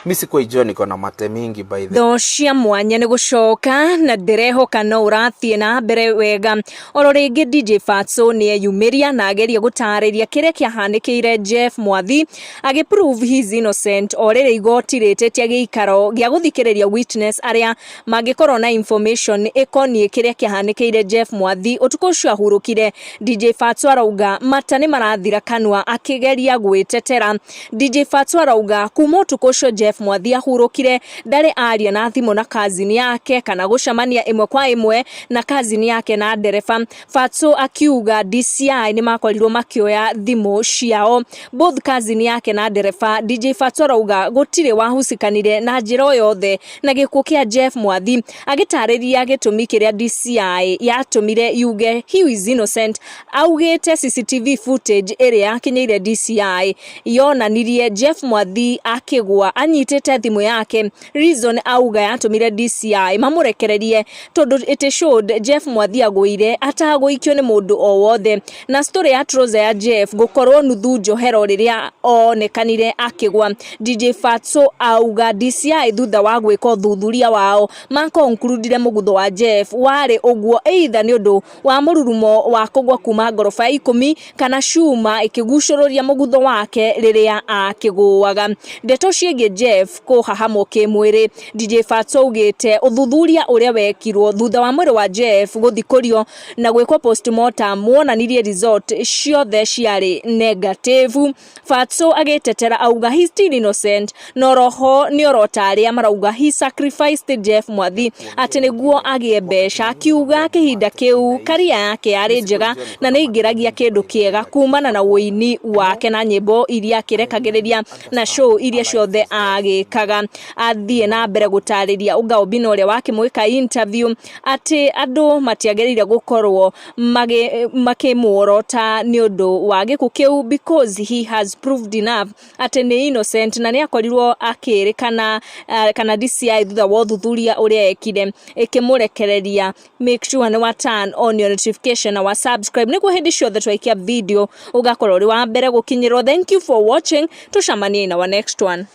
Mi sikuijua niko na mate mingi, by the Tho cia mwanya nĩ gũcoka na ndĩrehoka no ũrathiĩ na mbere wega. Oro rĩngĩ DJ Fatso nĩ eyumĩria na ageria gũtarĩria kĩrĩa kĩahanĩkĩire Jeff Mwathi agĩ prove he's innocent, o rĩrĩ igoti rĩtĩtie gĩikaro gĩa gũthikĩrĩria witness arĩa mangĩkorwo na information ĩkoniĩ kĩrĩa kĩahanĩkĩire Jeff Mwathi ũtukũ ũcio ahurũkire. DJ Fatso arauga mata nĩ marathira kanua akĩgeria gwĩtetera. DJ Fatso arauga kuma ũtukũ ũcio Jeff Mwathi ahurũkire, ndarĩ aria na thimũ na cousin yake kana gũcemania ĩmwe kwa ĩmwe na cousin yake na ndereba. Fatso akiuga DCI nĩ makorirwo makĩoya thimũ ciao, both cousin yake na ndereba. DJ Fatso arauga gũtirĩ wahucikanire na njĩra o yothe na gĩkuũ kĩa Jeff Mwathi. Agĩtarĩria gĩtũmi kĩrĩa DCI yatũmire yuge he is innocent, augĩte CCTV footage ĩrĩa yakinyĩire DCI yonanirie Jeff Mwathi akĩgwa anyitĩte thimũ yake. Reason auga yatũmire DCI mamũrekererie tondũ it showed Jeff Mwathi agũire atagũikio nĩ mũndũ o wothe, na story ya trouser ya Jeff gũkorwo nuthu njohero rĩrĩa onekanire akĩgwa. DJ Fatso auga DCI thutha wa gwĩka ũthuthuria wao maconcludire mũgutho wa Jeff warĩ ũguo either nĩ ũndũ wa mũrurumo wa kũgwa kuma ngoroba ya 10 kana cuma ĩkĩgucũrũria mũgutho wake rĩrĩa akĩgũaga. Ndeto ciĩgiĩ Jeff kũhahamwo kĩmwĩrĩ, DJ Fatso augĩte ũthuthuria ũrĩa wekirwo thutha wa mwĩrĩ wa Jeff gũthikũrio na gwĩkwo postmortem wonanirie result ciothe ciarĩ negative. Fatso agĩtetera auga he still innocent, no roho nĩ orota arĩa marauga he sacrificed Jeff Mwathi atĩ nĩguo agĩe mbeca, akiuga kĩhinda kĩu career yake yarĩ njega na nĩ aingĩragia kĩndũ kĩega kumana na ũini wake na nyĩmbo iria akĩrekagĩrĩria na show iria ciothe agĩkaga. Athiĩ na mbere gũtarĩria Uga Obina ũrĩa wakĩmwĩka interview atĩ andũ matiagĩrĩire gũkorwo makĩmuorota nĩ ũndũ wa gĩkuũ kĩu because he has proved enough atĩ nĩ innocent, na nĩ akorirwo akĩrĩkana kana DCI thutha wa ũthuthuria ũrĩa ekire ĩkĩmũrekereria. Make sure nĩ wa turn on your notification na wa subscribe nĩguo hĩndĩ ciothe twaikia video ũgakorwo ũrĩ wa mbere gũkinyĩrwo. Thank you for watching, tũcemanie in our next one.